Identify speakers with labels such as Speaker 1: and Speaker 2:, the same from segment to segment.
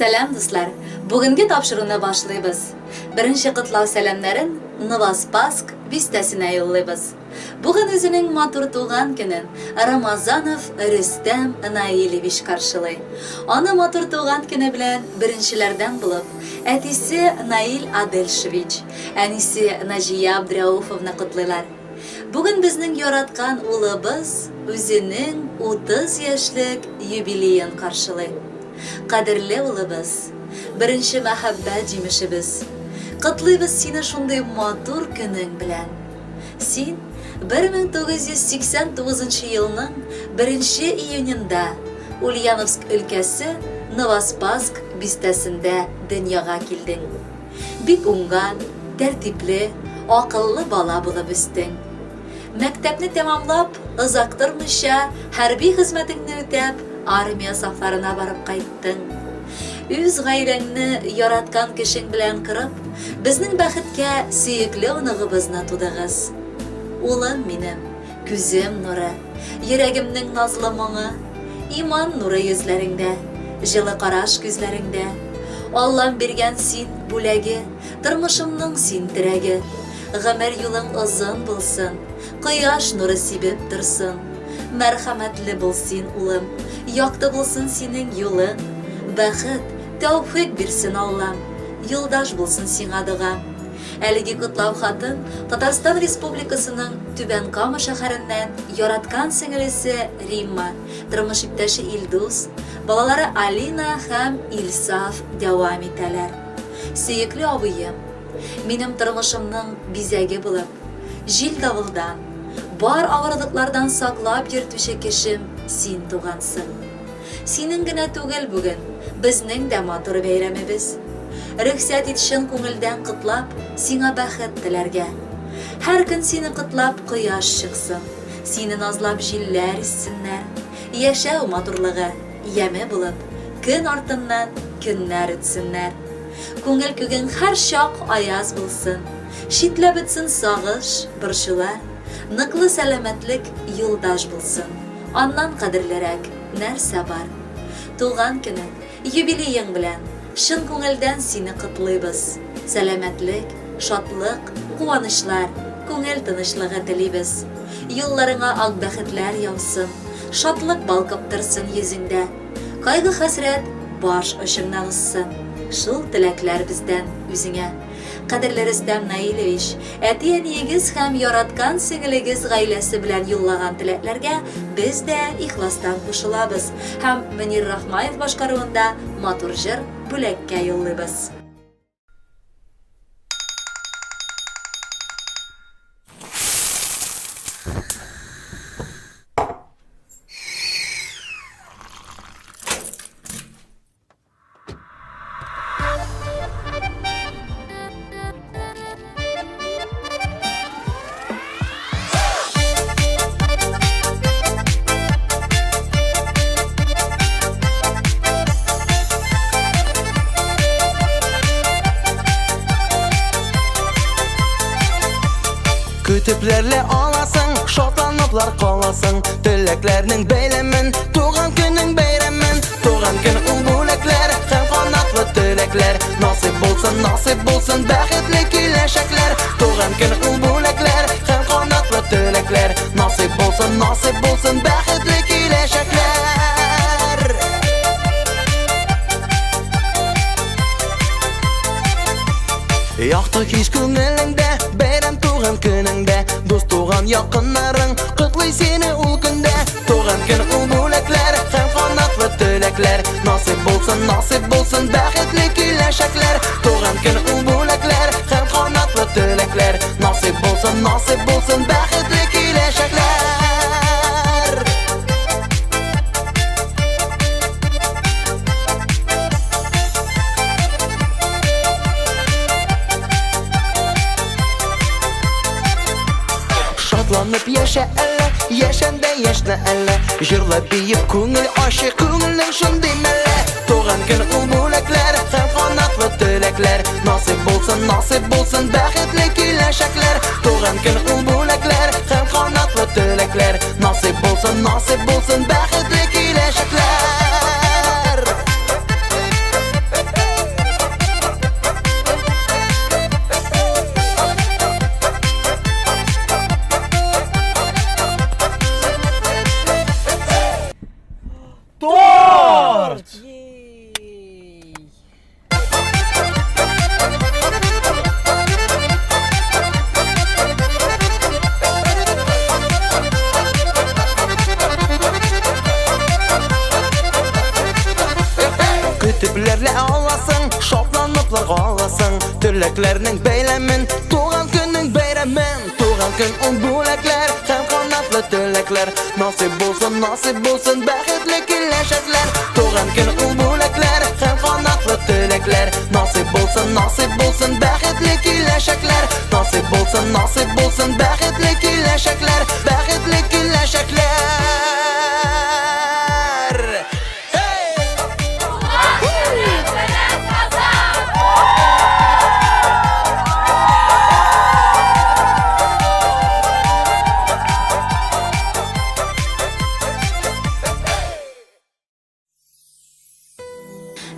Speaker 1: Сәлам, дуслар! Бүгенге тапшыруны башлыйбыз. Беренче котлау сәламнәрен Новоспасск бистәсенә юллыйбыз. Бүген үзенең матур туган көнен Рамазанов Рөстәм Наилевич каршылый. Аны матур туган көне белән беренчеләрдән булып, әтисе Наил Адельшевич, әнисе Наҗия Абдрәуфовна котлыйлар. Бүген безнең яраткан улыбыз үзенең 30 яшьлек юбилеен каршылый. Кадерле улыбыз, беренче мәхәббәт җимешебез, котлыйбыз сине шундый матур көнең белән. Син 1989 елның беренче июнендә Ульяновск өлкәсе Новоспасск бистәсендә дөньяга килдең. Бик уңган, тәртипле, акыллы бала булып үстең. Мәктәпне тәмамлап, озак тормыйча, хәрби хезмәтеңне үтәп, армия сафларына барып кайттың. Үз гаиләңне яраткан кешең белән корып, безнең бәхеткә сөекле оныгыбызны тудыгыз. Улым минем, күзем нуры, йөрәгемнең назлы моңы, иман нуры йөзләреңдә, җылы караш күзләреңдә. Аллам биргән син бүләге, тормышымның син терәге. Гомер юлың озын булсын, кояш нуры сибеп торсын. Мәрхәмәтле бул син, улым, якты булсын синең юлың. Бәхет, тәүфыйк бирсен Аллам, юлдаш булсын сиңа догам. Әлеге котлау хатын Татарстан Республикасының Түбән Кама шәһәреннән яраткан сеңелесе Римма, тормыш иптәше Илдус, балалары Алина һәм Илсаф дәвам итәләр. Сөекле абыем, Минем тормышымның бизәге булып, җил-давылдан, бар авырлыклардан саклап йөртүче кешем син тугансың. Синең генә түгел бүген, безнең дә матур бәйрәмебез. Рөхсәт ит чын күңелдән котлап, сиңа бәхет теләргә. Һәр көн сине котлап кояш чыксын, сине назлап җилләр иссеннәр. Яшәү матурлыгы, яме булып, көн артыннан көннәр үтсеннәр. Күңел күгең һәрчак аяз булсын, Читләп үтсен сагыш, борчулар. Ныклы сәламәтлек юлдаш булсын, Аннан кадерлерәк нәрсә бар? Туган көнең, юбилеең белән Чын күңелдән сине котлыйбыз. Сәламәтлек, шатлык, куанычлар, Күңел тынычлыгы телибез. Юлларыңа ак бәхетләр яусын, Шатлык балкып торсын йөзеңдә. Кайгы-хәсрәт баш очыңнан узсын. Шул теләкләр бездән үзеңә. Кадерле Рөстәм Наилевич, әти-әниегез һәм яраткан сеңелегез гаиләсе белән юллаган теләкләргә без дә ихластан кушылабыз һәм Мөнир Рахмаев башкаруында матур җыр бүләккә юллыйбыз.
Speaker 2: Көтепләрле аласың, шатланыплар каласың. Теләкләрнең бәйләмен, туган көнең бәйрәмен. Туган көн ул бүләкләр һәм канатлы теләкләр. Насыйп булсын, насыйп булсын бәхетле киләчәкләр. Туган көн ул бүләкләр һәм канатлы теләкләр. Насыйп булсын, насыйп булсын бәхетле киләчәкләр. Якты хис күңелеңдә, бәйрәм туган көнеңдә, дус туган якыннарың котлый сине ул көндә. Туган көн ул бүләкләр һәм канатлы теләкләр. Насыйп булсын, насыйп булсын бәхетле киләчәкләр. Туган көн ул бүләкләр һәм канатлы теләкләр. Насыйп булсын, насыйп булсын бәхетле киләчәкләр. Шатланып яшә әллә, яшәндә яшьнә әллә. Җырлап биеп күңел ачык, күңелнең шундый мәллә. Туган көн ул бүләкләр һәм канатлы теләкләр. Насыйп булсын, насыйп булсын бәхетле киләчәкләр. Туган көн ул бүләкләр һәм канатлы теләкләр. Насыйп булсын, насыйп булсын бәхетле киләчәкләр. Теләкләрнең бәйләмен, туган көннең бәйрәмен. Туган көн ул бүләкләр һәм канатлы теләкләр. Насыйп булсын, насыйп булсын бәхетле киләчәкләр. Туган көн ул бүләкләр һәм канатлы теләкләр. Насыйп булсын, насыйп булсын бәхетле киләчәкләр. Насыйп булсын, насыйп булсын бәхетле киләчәкләр. Бәхетле киләчәкләр.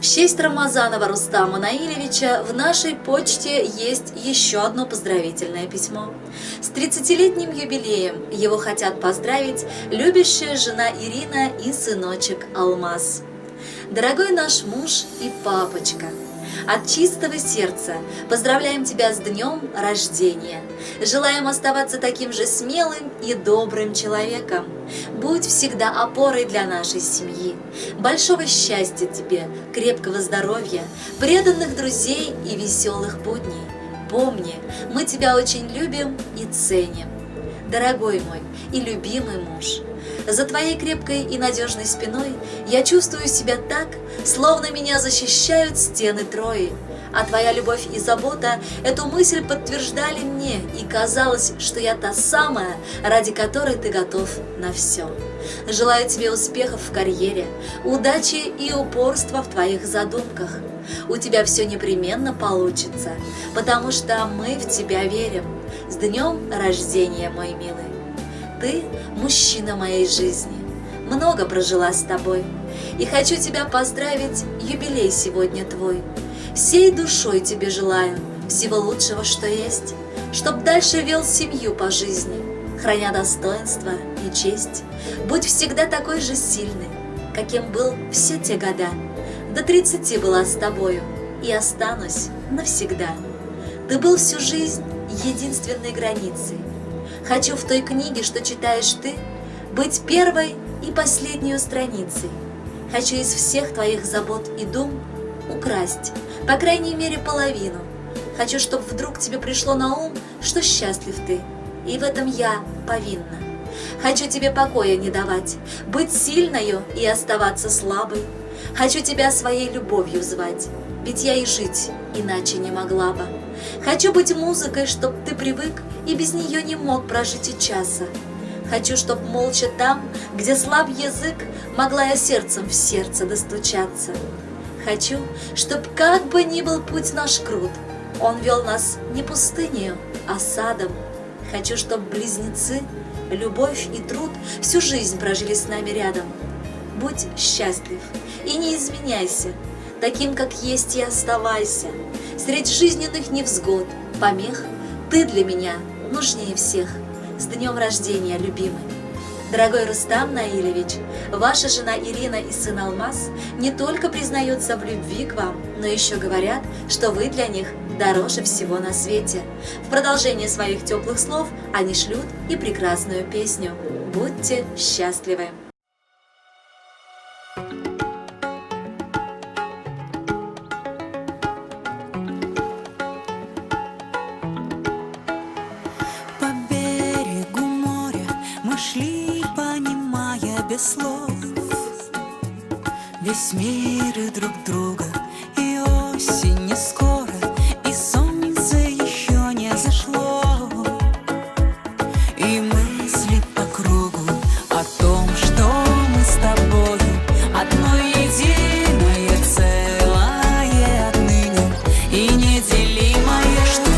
Speaker 1: В честь Рамазанова Рустама Наилевича в нашей почте есть еще одно поздравительное письмо. С 30-летним юбилеем его хотят поздравить любящая жена Ирина и сыночек Алмаз. Дорогой наш муж и папочка, от чистого сердца поздравляем тебя с днем рождения. Желаем оставаться таким же смелым и добрым человеком. Будь всегда опорой для нашей семьи. Большого счастья тебе, крепкого здоровья, преданных друзей и веселых будней. Помни, мы тебя очень любим и ценим. Дорогой мой и любимый муж, за твоей крепкой и надежной спиной я чувствую себя так, словно меня защищают стены Трои. А твоя любовь и забота эту мысль подтверждали мне, и казалось, что я та самая, ради которой ты готов на все. Желаю тебе успехов в карьере, удачи и упорства в твоих задумках. У тебя все непременно получится, потому что мы в тебя верим. С днем рождения, мой милый! Ты мужчина моей жизни, много прожила с тобой, и хочу тебя поздравить, юбилей сегодня твой. Всей душой тебе желаю всего лучшего, что есть, чтоб дальше вел семью по жизни, храня достоинство и честь. Будь всегда такой же сильный, каким был все те года. До 30 была с тобою и останусь навсегда. Ты был всю жизнь единственной границей. Хочу в той книге, что читаешь ты, быть первой и последней страницей. Хочу из всех твоих забот и дум украсть, по крайней мере, половину. Хочу, чтоб вдруг тебе пришло на ум, что счастлив ты, и в этом я повинна. Хочу тебе покоя не давать, быть сильною и оставаться слабой. Хочу тебя своей любовью звать, ведь я и жить иначе не могла бы. Хочу быть музыкой, чтоб ты привык и без нее не мог прожить и часа. Хочу, чтоб молча там, где слаб язык, могла я сердцем в сердце достучаться. Хочу, чтоб как бы ни был путь наш крут, он вел нас не пустынею, а садом. Хочу, чтоб близнецы, любовь и труд всю жизнь прожили с нами рядом. Будь счастлив и не изменяйся, таким, как есть, и оставайся. Средь жизненных невзгод, помех, ты для меня нужнее всех. С днем рождения, любимый! Дорогой Рустам Наилевич, ваша жена Ирина и сын Алмаз не только признаются в любви к вам, но еще говорят, что вы для них дороже всего на свете. В продолжение своих теплых слов они шлют и прекрасную песню. Будьте счастливы!
Speaker 3: По берегу моря мы шли, понимая без слов весь мир и друг друга. И осень не скоро, и солнце еще не зашло. И мысли по кругу о том, что мы с тобою одно единое целое отныне и неделимое, что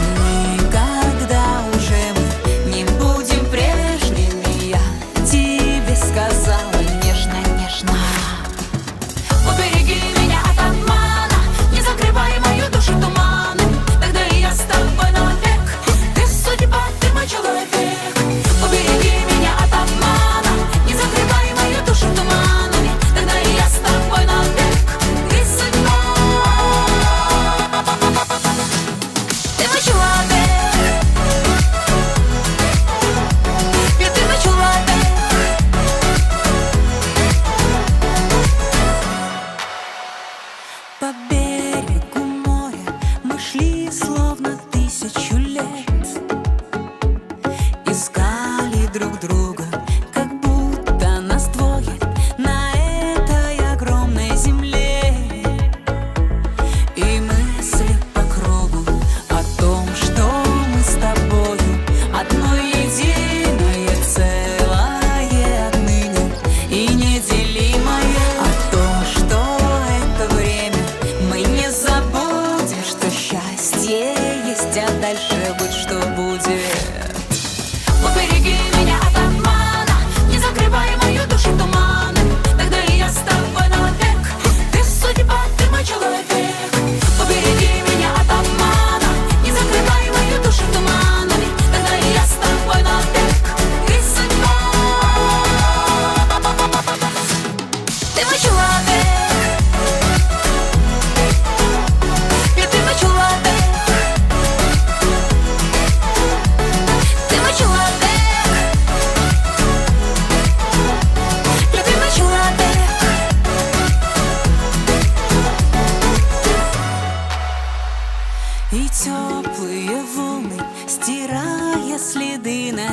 Speaker 3: никогда уже мы не будем прежними. Я тебе сказала нежно-нежно. Убереги меня от обмана, не закрывай мою душу туманом. Тогда и я с тобой навек. Ты судьба, ты мой человек. Убереги меня от обмана, не закрывай мою душу туманами. Тогда и я с тобой.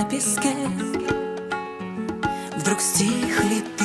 Speaker 3: На песке. Вдруг стихли.